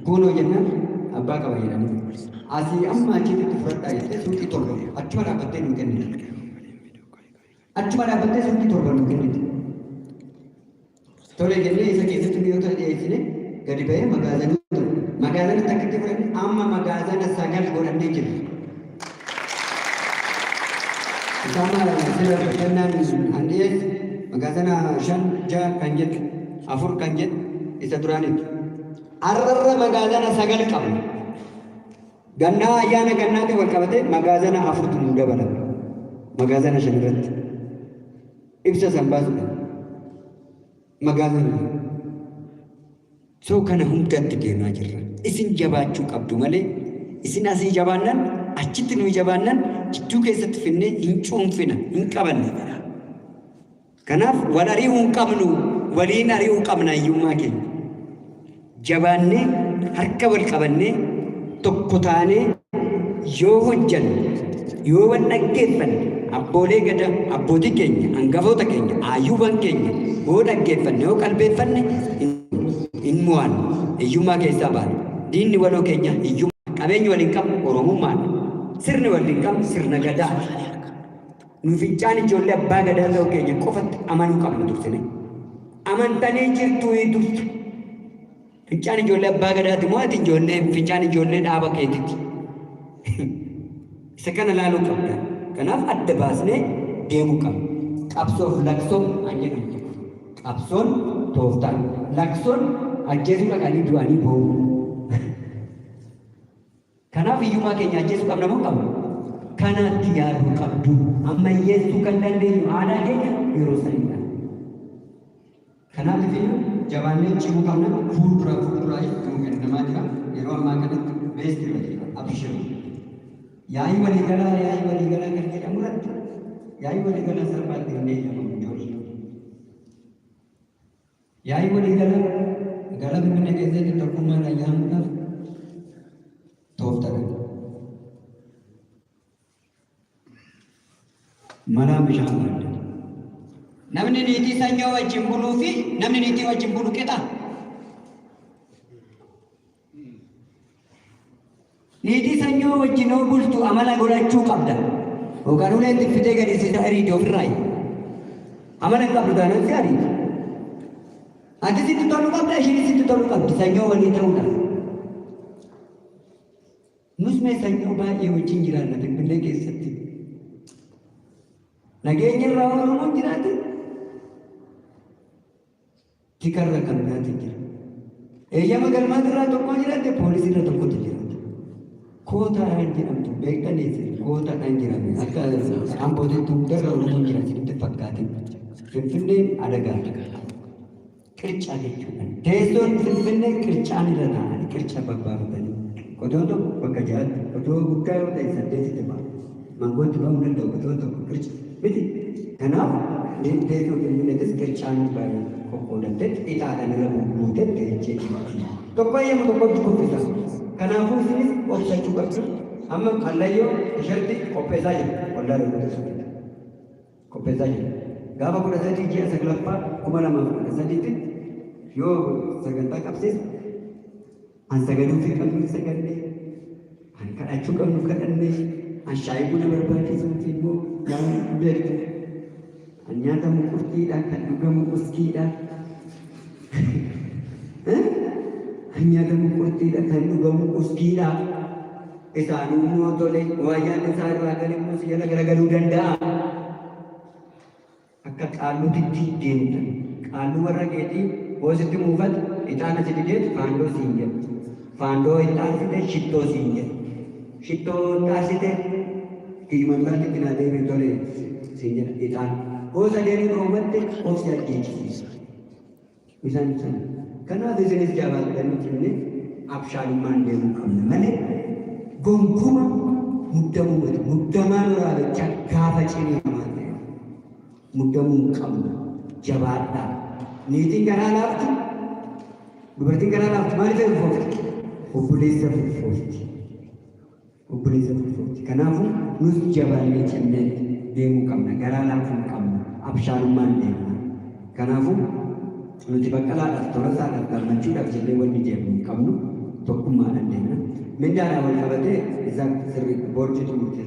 Kunoo jennaan abbaa qaba jedhanii. Asii amma achitti fudhadhaa jettee suuqii 7 achuma dhaabbattee nuu kennite. Achuma dhaabbattee suuqii 7 nuu kennite. Tole jennee isa keessatti mi'oota dhiyeessine gadi ba'ee magaazanoota magaazana takkitti fudhanne amma magaazana 9 godhannee jirra. Isaan sila kennaan an dhiyeesse magaazana 5 6 kan jedhu 4 kan jedhu isa duraaniiti. Har'arra magaazana 9 qabna. Gannaa ayyaana gannaatiin wal qabatee magaazana 4tu nuu dabalama. Magaazana 5 irratti. Ibsa san baasuudhaan. Magaazana. So kana hundatti deemaa jirra. Isin jabaachuu qabdu malee isin asii jabaannan achitti nuyi jabaannan jidduu keessatti finnee hin cuunfina, hin qabanne. Kanaaf wal ari'uu hin qabnu, waliin ari'uu qabna hiyyummaa keenya. Jabaannee harka wal qabannee tokko taanee yoo hojjanne, yoo wal dhaggeeffanne, abboolee gadaa, abbootii keenya, hangafoota keenya, aayyuuwwan keenya yoo dhaggeeffanne, yoo qalbeeffanne hin mo'annu. Hiyyummaa keessaa baana. Diinni waloo keenya hiyyummaa. Qabeenyi waliin qabnu Oromummaadha. Sirni waliin qabnu sirna gadaati. Nu fincaan ijoollee abbaa gadaa ta'uu keenya qofatti amanuu qabna dursine. Amantanii jirtuu dursa. Fincaan ijoollee abbaa gadaati moo ati ijoollee fincaan ijoollee dhaaba keetiiti? Isa kana laaluu qabda. Kanaaf adda baasnee deemuu qabna. Qabsoof laksoon an jedhamu jira. Qabsoon tooftaan. Laksoon ajjeesuu dhaqanii du'anii boo'u. Kanaaf hiyyummaa keenya ajjeesuu qabna moo hin qabnu? Kanaatti yaaduu qabdu. Ammayyeessuu kan dandeenyu aadaa keenya yeroo sanidha. Kanaaf ifiyyuu jabaannee cimuu qabna. Fuuldura fuulduraayis nuu kennamaa jira. Yeroo ammaa kanatti beesti irra jira. Abshir. Yaa'ii waliigalaa yaa'ii waliigalaa kan jedhamu irratti yaa'ii waliigalaa salphaatti hin eeyyamamu ijoollee. Yaa'ii waliigalaa magaalaa Finfinnee keessatti tokkummaan ayyaamuudhaaf tooftadha. Malaan bishaan baadda. Namni niitii sanyoo wajjin buluu fi namni niitii wajjin bulu qixa. Niitii sanyoo wajjin yoo bultu amala godhachuu qabda. Yookaan ulee itti fitee gadi si ariiti ofirraa. Amala hin qabdu taanaan si ariiti. Ati sitti toluu qabda, isheenis sitti toluu qabdi sanyoo walii ta'uudhaaf. Nus mee sanyoo baay'ee wajjin jiraanna Finfinnee keessatti. Nageenya irraa Oromoon jiraate tikarra kan biraatu jira. Eeyyama galmaatirraa tokko jiraate poolisiirra tokkotu jiraata. Kootaadhaan jedhamtu beektanii isin kootaadhaan jiraame akka ambootitti hundarra Oromoon jira isinitti fakkaatin. Finfinneen adagaadha. Qircaa jechuudha. Teessoon Finfinnee qircaan irra taa'anii qirca babbaafatanii. Qotoon tokko bakka ja'atti, qotoo guddaa yoo ta'e saddeetitti ba'a. Mangootti ba'uu hin danda'u qotoon tokko qirca miti. Kanaaf teessoo Finfinneettis qircaan baay'ee qoqqoodamtee ixaadhaan irra buutee teechee jirti. Tokko eeyyamu tokkotti kuffisa. Kanaafuu isinis obsachuu qabdu. Amma mallayyoo tishertii qopheessaa jiru. Waldaa Loltoota qopheessaa jira. Gaafa 13 ji'a 9ffaa 2013tti yoo sagantaa qabsiis an sagaduufii qabnu sagadne, an kadhachuu qabnu kadhanne, an shaayii buna barbaachisuufi immoo nyaanni beektu, an nyaatamu qurxiidha, kan dhugamu uskiidha. Kan nyaatamu qurxiidha, kan dhugamu uskiidha. Isaanuu immoo tole waayyaan isaa irraa gale immoo si jala garagaluu danda'a. Akka qaalluutitti deemta. Qaalluu warra keetii hoo sitti muufate ixaana si dideet faandoo siin jedha. Faandoo itti aarsite shittoo siin jedha. Shittoo itti aarsite kiyyuma duraatti itti naa deebi'i tole siin jedha ixaan. Hoo sadeenuu dhoowwatte of si ajjeechisiisa. Isaan sana. Kanaaf isinis jabaattanii cimnee abshaalummaan deemuu qabna malee gonkuma muddamuu miti. Muddamaan waraabechaa gaafa ciniinamaa ta'e muddamuu hin qabnu. Jabaadhaa. Niitiin garaa laaftu dubartiin garaa laaftu maaliif ulfoofti? Obboleessa ulfoofti. Obboleessa ulfoofti. Kanaafuu nus jabaannee cimnee deemuu qabna. Garaa laafuu hin qabnu. Abshaalummaan deemna. Kanaafuu nuti Baqqalaadhaaf, Tolasaadhaaf, Gammachuudhaaf jennee wanni deemnu hin qabnu. Tokkummaadhaan deemna. Mindaadhaan wal qabatee isa sirrii boorditu.